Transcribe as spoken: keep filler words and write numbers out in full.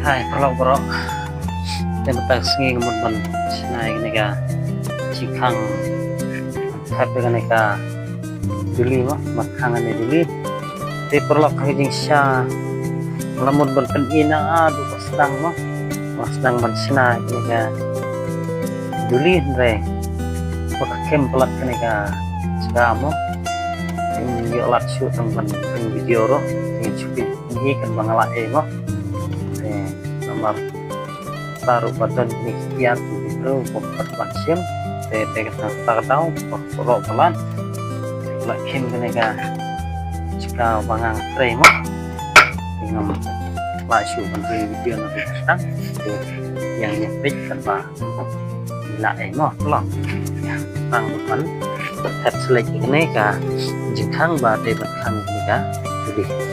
Hai, paralok baroh. Te mynta ka sngi nga mut ban shna ïa kane ka jingkhang, thep ïa kane ka duli mo, ban khang ïa kane ka duli. Te paralok, ha ka jingshisha nga la mut ban pyni naduh ba sdang mo, ba sdang ban shna ïa kane ka duli, hynrei ba ka khlem palat kane ka jaka mo. Te ngim ïoh lad shuh tang ban pyn video ruh, te ngin shu pyn hi katba nga lah ei mo. Te namar kata ruh ba don kine ki ïa ki briew ba pat ban shim. Te, te kata, kata ka daw ba ka roh palat. Te ka la khim kane ka jaka ba nga trei mo. Te ngam lah shuh ban pyn video naduh ba sdang. Te ïa ngin peit katba ngi lah ei mo, paralok. Tang ban thep sylliej ïa kane ka jingkhang ba dei ban khang ïa kane ka duli.